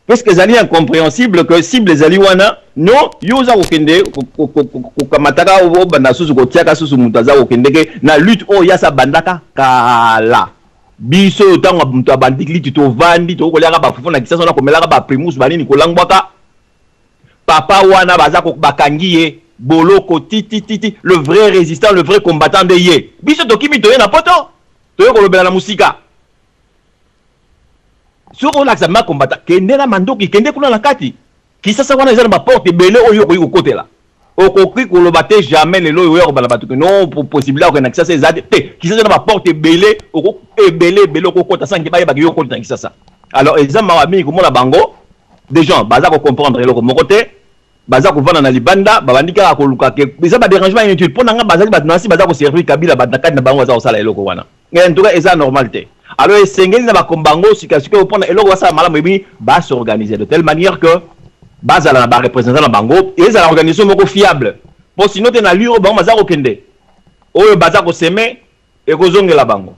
puisque ezali incompréhensible que cible ezali wana. Non, yo oza kokende kokamataka, obanda susu kotiaka susu moto aza kokendeke na lutte oyo yasa bandaka kala. Biso oyo ntango moto abandi lutte, tovandi, tokoliaka bafufu na Kisasa wana, komelaka baprimus banini, kolangwaka papa wana, baza bakangi ye boloko titititi. Le vrai résistant, le vrai combattant nde ye. Biso tokimi, toye na Poto, toye kolobela na mosika. Soki olakisa ma combattant, kende na mandoki, kende kuna na kati Kisasa wana, eza na baporte ebele oyo okoki kokotela. Okoki koloba te jamais lelo oyo oya kobala bato ke non, possibilité okende na Kisasa eza te. Kisasa na baporte ebele, ebele ebele, okokota sanke bayebaki yo okota na Kisasa. Alors eza mawa mingi komona bango, des gens baza kocomprendre eloko moko te, baza kovanda na libanda, babandi kaka koluka ke eza badérangement inutile. Mpo na nga bazali bato nasi baza koservir Kabila, bato na kati na bango baza kosala eloko wana. En tout cas eza normal te. Alors esengeli na bakombango sikasikoyo mpona eloko basala malamu, ebi bas'organiser de telle manière que bazala na bareprésentant na bango, ezala organisation moko fiable, mpo sino te na lure oyo bango baza kokende, oyo baza kosemer ekozongela bango.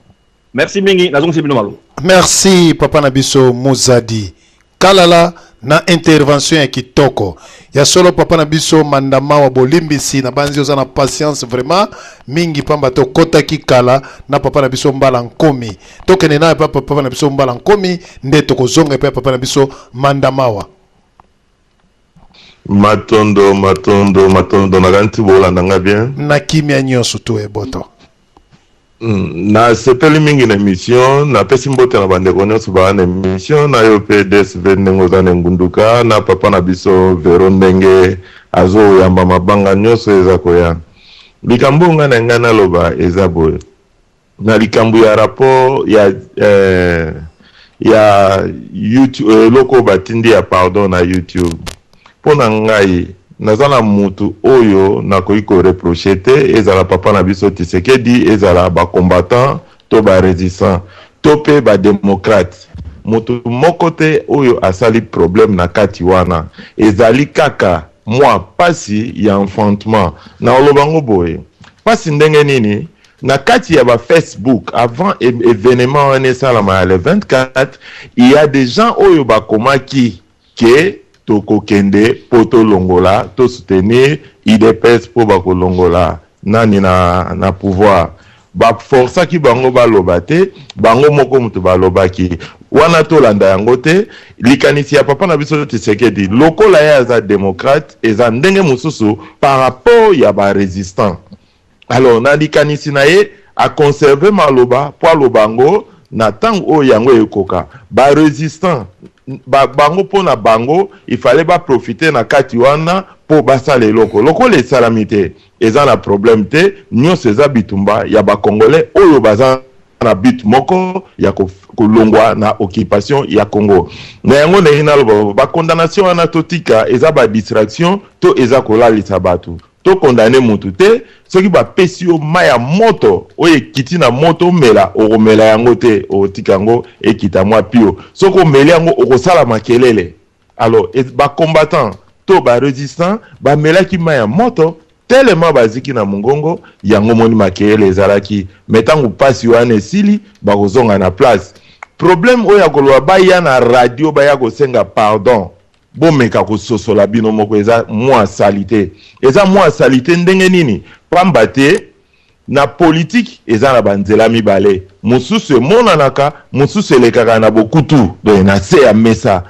Merci mingi, nazongisi bino maloba. Merci papa na biso Muzadi Kalala na intervention ya kitoko ya solo. Papa na biso Mandama wa bolimbisi na banzi, oza na patience vraiment mingi, pamba tokotaki kala na papa na biso Mbala Nkomi. Tokende na papa, papa na biso Mbala Nkomi, nde tokozonga epai ya papa na biso Mandamawa. Matondo, matondo, matondo. Nakanisi bolanda nga bien. Na kimia nyonso to eboto. Nasepeli mingi na émission. Napesi mbote na bandeko nyonso baa na émission na yo mpe DSV ndenge oza na engunduka, na papa na biso Vero ndenge azoyamba mabanga nyonso eza koya. Likambo ngai na ngai naloba eza boye: na likambo ya rapport ya YouTube, eloko oyo batindi ya pardon na YouTube, mpo na ngai naza na mutu oyo nakoki koreprocher te, ezala papa na biso Tshisekedi, ezala bacombattant to barésistant to mpe badémocrate, motu moko te oyo asali problème na kati wana. Ezali kaka mwa pasi ya enfantement. Na oloba ngo boye, pasi ndenge nini? Na kati ya bafacebook, avant événement wana esalama ya le 24, il y a des gens oyo bakomaki ke tokokende mpo tolongola, tosoutenir UDPS mpo bakolongola nani na pouvoir. Baforsaki bango baloba te, bango moko moto balobaki wana. Tolanda yango te. Likanisi ya papa na biso Tshisekedi, lokola ye aza démocrate, eza ndenge mosusu par rapport ya barésistant. Alors na likanisi na ye, aconserve maloba mpo aloba yango na ntango oyo yango ekoka. Barésistant ba, bango mpo na bango ifale baprofite na kati wana mpo basala eloko. Lokola esalami te, eza na problème te. Nyonso eza bitumba ya bacongolais oyo baza. na but moko ya kolongwa na occupation ya Congo. Na yango ndenge naloba, ba condamnation wana totika, eza ba distraction to eza kolalisa bato. Tokondane mutu te. Soki bapesi yo mai ya moto oyo ekiti na moto, omela, okomela yango te, okotika yango ekita mwa pio. Soki omeli yango, okosala makelele. Alors bacombattant to barésistant bamelaki mai ya moto telema, baziki na mongongo yango, moni makelele ezalaki. Me ntango mpasi wana esili, bakozonga na place. Problème oyo ya koloba baya na radio, baya kosenga pardon, bomeka kososola bino moko, eza mwa saleté. Eza mwa saleté ndenge nini? Pamba te na politike eza na banzela mibale: mosusu emonanaka, mosusu elekaka na bokutu, donc na se ya mesa.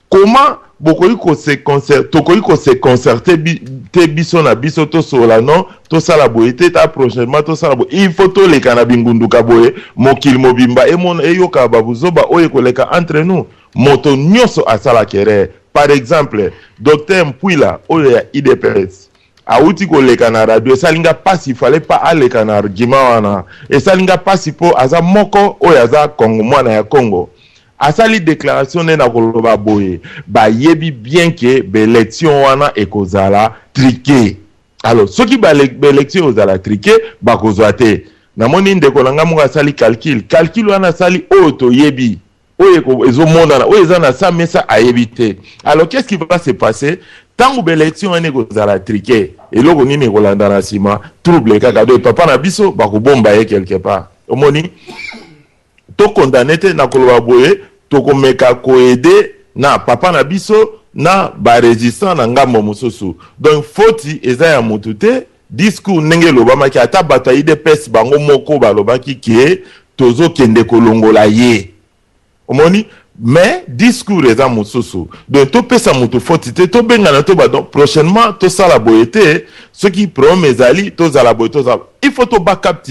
Comment bokoki kose tokoki kose concerter bi, te biso na biso, tosolola: non, tosala boye te, ta prochainement tosala boye? Il faut toleka na bingunduka boye, mokili mobimba emona, eyoka babuzoba oyo ekoleka entre nous? Moto nyonso asalaka erreur. Par exemple, docteur Mpwila oyo ya UDPS awuti koleka na radio, esalinga mpasi. Fallait pas aleka na argument wana. Esalinga mpasi mpo aza moko oyo aza Congo, mwana ya Congo. Asali déclaration nde na koloba boye: bayebi bien ke baélection wana ekozala truqué. Alors soki baélection ekozala truqué, bakozwa te. Namoni ndeko na ngai moko asali calcul. Calcul wana asali, oyo toyebi, oyo ezomonana, oyo eza na sa mesa, ayebi te. Alors qu'est-ce qui va se passer ntango baélection wana ekozala truqué? Eloko nini ekolanda na nsima? Trouble kaka. Donc papa na biso bakobomba ye quelque part. Omoni, tokondane te na koloba boye. Tokomeka koaider na papa na biso na barésistant na ngambo mosusu. Donc foti eza ya motu te. Discours ndenge elobamaki, ata bato ya UDPS bango moko balobaki ke tozokende kolongola ye, omoni. Mais discours eza mosusu. Donc topesa motu foti te, tobengana to ba. Donc prochainement tosala boye te. Soki problème ezali, tozala boye, tozala. Il faut tobackup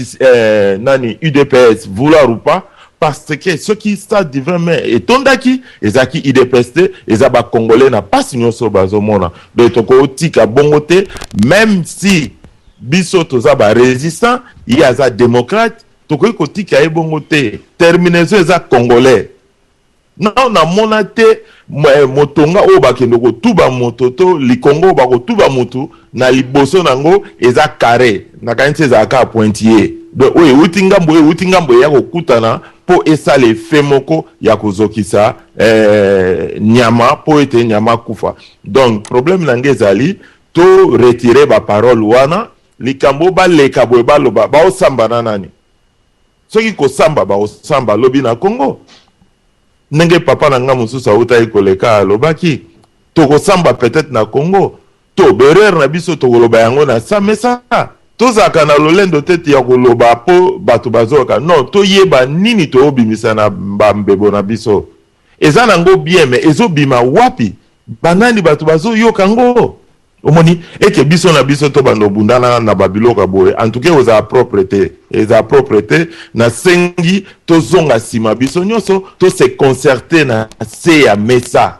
nani, UDPS, vouloir ou pas, parce que soki stade du 20 mai etondaki, ezalaki UDPS te, eza bacongolais na mpasi nyonso bazomona. Donc tokotika bongo te. Même si biso toza barésistant, ye aza démocrate, tokoki kotika ye bongo te. Terminaison eza congolais. Non, namona te motonga oyo bakende kotuba moto to likongo oyo bakotuba motu na liboso nango eza carré. Nakanisi ezalaka kaka pointillé. Donc oyo ewuti ngambo, oyo ewuti ngambo, eya kokutana mpo esala effet moko ya kozokisa nyama mpo ete nyama akufa. Donc problème na ngai ezali to retire baparole wana. Likambo baleka boye, baloba, baosamba na nani? Soki kosamba, baosamba lobi na Congo. Ndenge papa na nga mosusu autaki koleka alobaki, tokosamba peut-être na Congo. To berere na biso, tokoloba yango na sa mesa. Tozalaka na lolendo te ya koloba mpo bato bazoyoka. Non, toyeba nini toobimisa na bambebo na biso. Eza nango bien, mais ezobima wapi? Banani bato bazoyoka ngo? Omoni eke biso na biso tobanda obundana na babiloko ya boye. En tout cas ezala propre te, ezala propre te. Nasengi tozonga nsima, biso nyonso tose concerte na se ya mesa.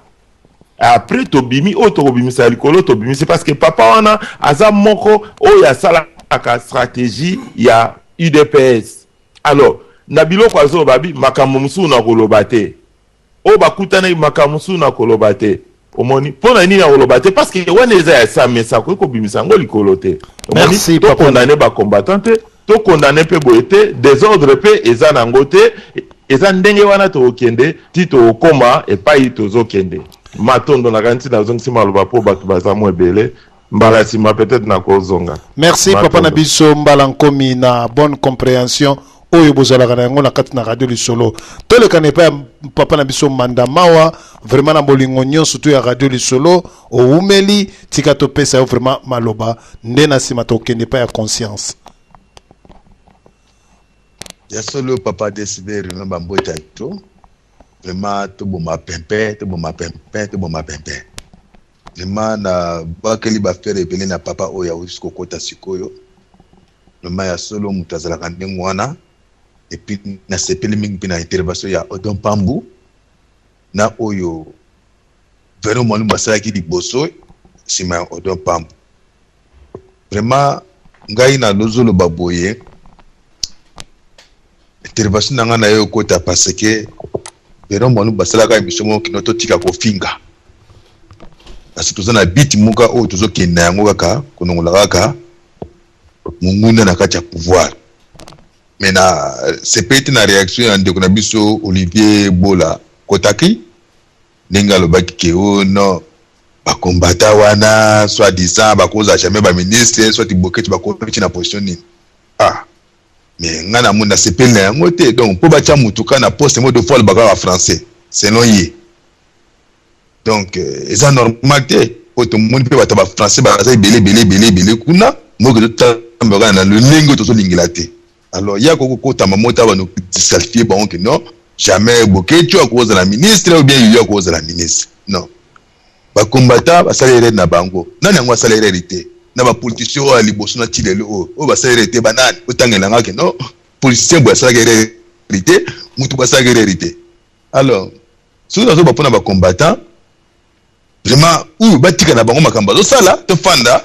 Après tobimi oyo tokobimisa ya likolo, tobimisi, parce que papa wana aza moko oyo asalaka stratégie ya UDPS. Alors na biloko azoloba, bi makambo mosusu na koloba te, oyo bakutanaki, makambo mosusu na koloba te. Omoni mpo na nini akoloba te? Parce que wana eza ya sa mesa, akoki kobimisa yango likolo te. Merci, papa. Tokondane bacombattant te, tokondane mpe boye te. Désordre mpe eza nango te. Eza ndenge wana tokokende ti tokokóma epai tozokende. Matondo. Nakanisi nazongisi maloba mpo bato baza mo ebele. Mbala nsima peut-être nakozonga. Merci, papa na biso Mbala Nkomi, na bonne compréhension oyo bozalaka na yango na kati na Radio Lisolo. Toleka na epai ya papa na biso Manda Mawa. Vraiment, na bolingo nyonso to ya Radio Lisolo, owumeli, tika topesa yo vraiment maloba, nde na nsima tokende epai ya Conscience. Ya solo, papa Desiberi, na bambota to vraiment toboma pempe, toboma pempe, toboma pempe. Vraiment na bakeli bafere ebele na papa oyo awuti kokota sikoyo. Vraiment, ya solo, moto azalaka ndenge wana. Et puis nasepeli mingi mpe na intervention ya Odon Pambu na oyo Vero Mwalumbu asalaki liboso nsima ya Odon Pambu. Vraiment, ngai nalozoloba boye. Intervention na ngai na ye okota parce que Veron Mwanu basalaka emission moko kino totika kofinga. Parce que toza na but moko oyo tozokende na yango kaka konongola kaka monguna na kati ya pouvoir. Mais na sepeli te na reaction ya ndeko na biso Olivier Bola Kotaki ndenge alobaki ke oh non ba combattants wana soit disant bakozala jamais ba ministre soit Boketshu bakomi na position nini. Ah mais nga na moni nasepeli na yango te donc mpo batya mutu kaka na poste moko de fois alobaka kaka français selon ye donc euh, eza normal te oyo tomoni mpe bato ya bafrançais baza ebele ebele ebele ebele kuna moke totambaka na lolenge oyo tozolingela te alors ye akoki kokotama mota bano disqualifie bango ke non jamais boketshu akozala ministre ou bien yoyo akozala ministre non Ba combattants basali erreur na bango. Nani yango asala erreur te? Na ba politiciens oyo ya liboso na ti lelo oyo, oyo basala erreur te ba nani? Botangela nga ke non, politicien boye asalaka erreur te, mutu boye asalaka erreur te. Alors, soki nazoba pona ba combattants, vraiment oyo batika na bango makambo bazosala, tofanda,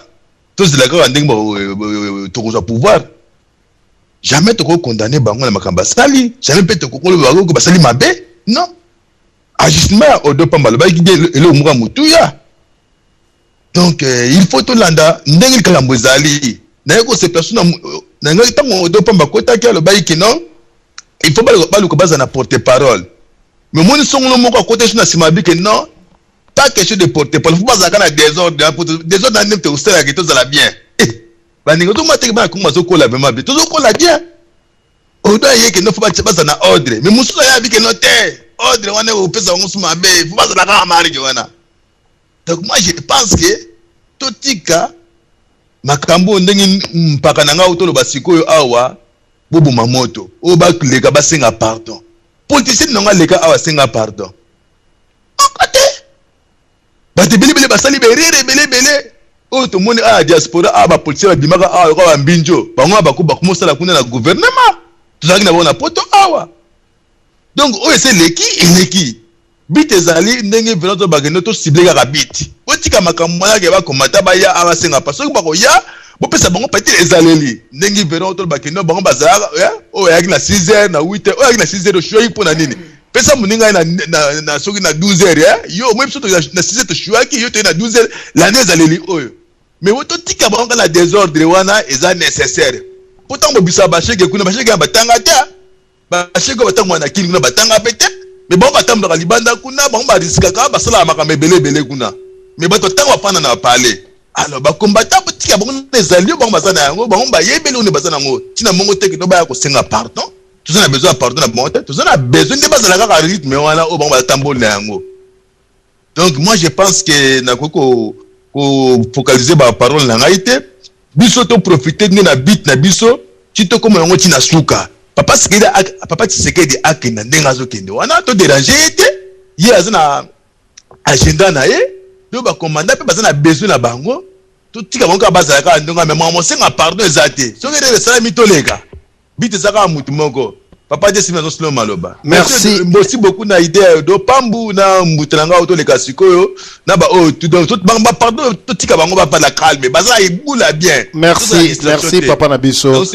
tozela kaka ndenge tokozwa pouvoir. Jamais tokoki condamner bango na makambo basali, jamais pe tokoki koloba bango basali mabe, non. Ajustement ya Odo Pamba alobaki bien eloko moko ya motuya. Donc euh, il faut tolanda ndenge likambo ezali. Naye kosepela su na na ngai ntango Odo Pamba akotaki alobaki ke non il faut baluka bazala na porte parole. Mais omoni songolo moko akotaki su na nsima abi ke non pas question de porte parole faut bazalaka na désordre désordre na ndenge tokosalaka tozala bien. Eh, baninga ozomona teke bana Kongo bazokola vraiment bien tozokola bien. Odo aye ke no fo baza na ordre mais mosusu aye abi ke no te ordre wana ekopesa bango su mabe fo bazala kaka marke wana donc moi je pense que totika makambo oyo ndenge mpaka na ngai toloba sikoyo awa boboma moto oyo baleka basenga pardon politicien na ngai aleka awa asenga pardon moko te bato ebele ebele basali berere ebele ebele oyo tomoni awa diaspora awa bapoliticien babimaka awa lokola bambinjo bango wana bakomosala kuna na gouvernement tozalaki na bango na poto awa donc oyo esi eleki eleki bit ezali ndenge vena to bakende to cible kaka bit botika makambo wana ke bakomata baya awa basenga pa soki bakoya bopesa bango peut-être ezaleli ndenge vena to bakende bango bazalaka eh, oyo ayaki na 6 heures na 8 heures oyo ayaki na 6 heures oshuaki mpo na nini pesa moninga ye na, na, na soki na 12 heures eh? yo omoi biso na 6 heures toshuaki yo toye na 12 heures landa ezaleli oyo mais wo totika bango kaka na desordre wana eza nécessaire mpo ntango bobisaka bashege kuna bashege ya batanga te bashege oyo batangwa na kini kuna batanga mpe te mais bango batambolaka libanda kuna bango bariskaka basalaka makambo ebele ebele kuna mais bato ntango bafanda na palais alors bakombata botika bango na ezali oyo bango baza na yango bango bayebeli oyo baza na yango ntina mongo te kino baya kosenga pardon toza na besoin ya pardon na bango te toza na besoin nde bazala kaka rythme wana oyo bango batamboli na yango donc moi je pense que nakoki ko kofocaliser baparole na ngai te biso toprofite nde na bit na biso ti tokóma yango ti na suka papa Tshisekedi papa Tshisekedi akenda ndenge azokende wana toderange ye te ye aza na agenda na ye donc bakomanda mpe baza na besoin na bango totika bango kaka bazala kaka ndenge me makambo osenga pardon eza te soki erere esalami toleka But eza kaka mutu moko. Papa Desi nazo sino maloba. Merci. Merci beaucoup na idée ya do pambu na mbuta na nga toleka sikoyo na ba oyo tout donc tout ba pardon totika bango ba la calme baza ebula bien. Merci merci papa na biso.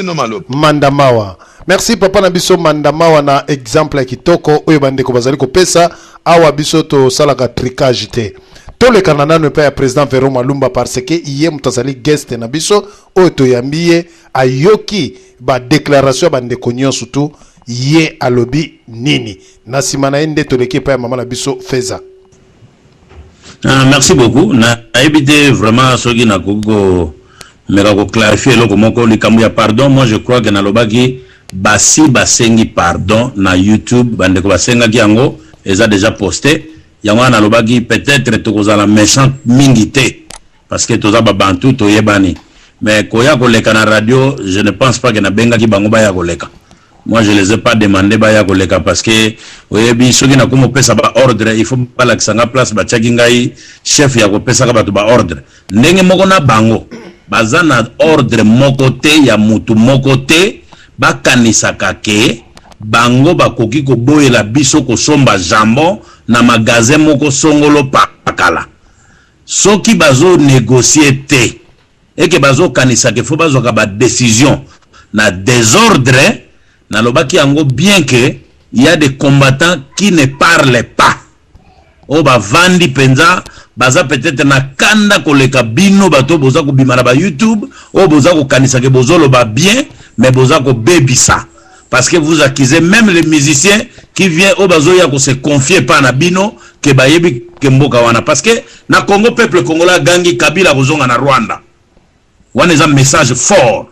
Manda mawa. Merci papa na biso Manda mawa na exemple ya kitoko oyo bandeko bazali kopesa awa biso tosalaka tricage te. Tolekana nanu epai ya président Vero Malumba parce que ye moto azali guest na biso oyo toyambi ye ayoki ba declaration ya ba ndeko nyonso tu ye alobi nini na sima na ye nde toleki epai ya mama na biso Feza. Ah, merci beaucoup nayebi te vraiment soki nakoki komeka koclarifie eloko moko likambo ya pardon moi je crois que nalobaki basi basengi pardon na youtube bandeko basengaki yango eza déjà poste yango wana nalobaki peut-être tokozala méchant mingi te Parce que toza ba bantu toyebani. Mais koya koleka na radio, je ne pense pas que nabengaki bango baya koleka. Moi je les ai pas demandé baya koleka parce que oyebi soki nakomi kopesa ba ordre, il faut balakisa nga place batiaki ngai chef ya kopesaka bato ba ordre. Ndenge moko na bango baza na ordre moko te ya mutu moko te, bakanisaka ke bango bakoki koboyela biso kosomba jambon na magasin moko songolo pakala. Soki bazo negocier te et que bazo kanisa que faut bazwaka ba decisions na desordre, Nalobaki yango bien que il y a des combattants qui ne parlent pas. Oyo bavandi penza baza peut-être na kanda koleka bino bato oyo boza kobima na ba YouTube, oyo boza kokanisa ke bozoloba bien mais boza kobebisa parce que vous accusez même les musiciens qui vient oyo bazoya ko se confier pa na bino ke bayebi ke mboka wana parce que na Congo peuple congolais agangi Kabila akozonga na Rwanda. Wana eza message fort.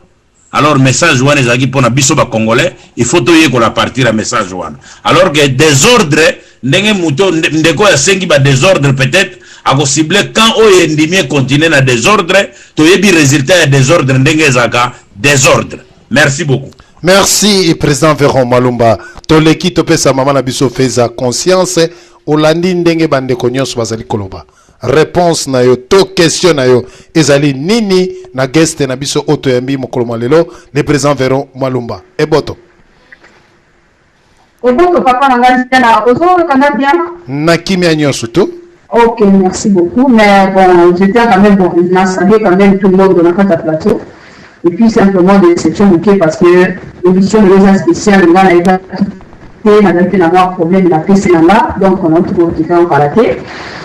Alors message wana ezalaki pona biso ba congolais, il faut toyekola à partir ya message wana. Alors que desordre ndenge moto ndeko oyo asengi ba desordre peut-être ako cibler camp oyo endimi e continuer na desordre, toyebi resultat ya desordre ndenge ezalaka desordre. Merci beaucoup. Merci president Veron Malumba. Toleki topesa mama na biso Feza conscience olandi ndenge bandeko nyonso bazali koloba. Reponse na yo to question na yo ezali nini na guest na biso oyo toyambi mokolo mwa lelo, le president Veron Mwalumba. Eboto. Eboto papa na ngai Diana, ozoyoka nga bien? Na kimia nyonso to. Ok, merci beaucoup. Mais bon, je tiens quand même, bon, na saluer quand même tout le monde dans le plateau. Et puis simplement des déceptions ok, parce que l'émission de eza spéciale, nga nayeba te, nazalaki na mwa problème na PC na nga, donc on a tout kala te.